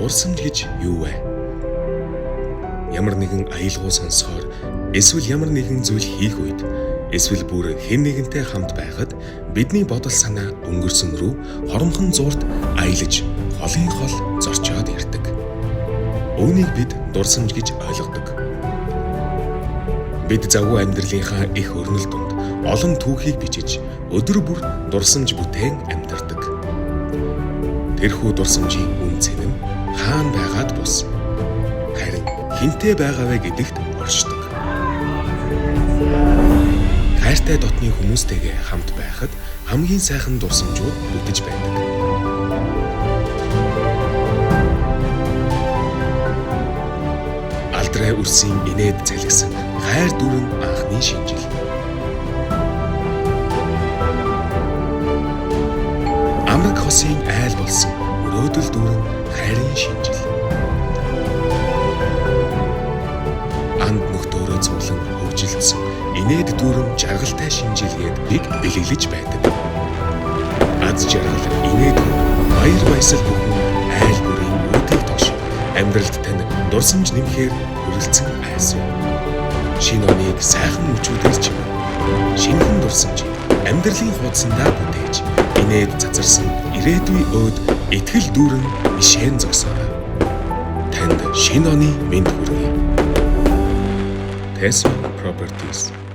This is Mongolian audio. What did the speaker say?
Дурсамж гэж юу вэ? Ямар нэгэн аялгау сонсохоор эсвэл ямар нэгэн зүйл хийх үед эсвэл бүр хэн нэгэнтэй хамт байхад бидний бодол санаа өнгөрсөн рүү хоромхон зуурт аялаж холын хол зорчоод ирдэг. Үүнийг бид дурсамж гэж ойлгодог. Бид завгүй амьдралынхаа их өрнөл дунд олон түүхийг бичиж өдөр бүр дурсамж бүтээн амьдардаг. Тэрхүү дурсамжийн үн цэн нь хаана байгаад бус харин хэнтэй байгаа вэ гэдэгт оршдог. Хайртай дотны хүмүүстэйгээ хамт байхад хамгийн сайхан дурсамжууд бүтэж байдаг. Алдрай үрсийн инээд залгисан хайр дүүрэн анхны шинжил. Амраг хосын айл болсон мөрөөдөл дүүрэн хайрын шинжил. Анд нөхдөөрөө цуглан хөгжилдсөн инээд дүүрэн жаргалтай шинжилгээд биг бэлэглэж байдаг. Аз жаргал, инээд баяр баясгал бүхэн айл бүрийн үүдийг тош амьдралд тань дурсамж нэмэхээр хүрэлцэн айсвэ. Шинэ оныг сайхан мөчүүдээр чимээ. Шинэхэн дурсамж амьдралын хуудсандаа бүтээж инээд цацарсан ирээдүйн өөд итгэл дүүрэн мишэн зогсоорой. Танд шинэ оны мэнд хүргэе. Tesla Properties.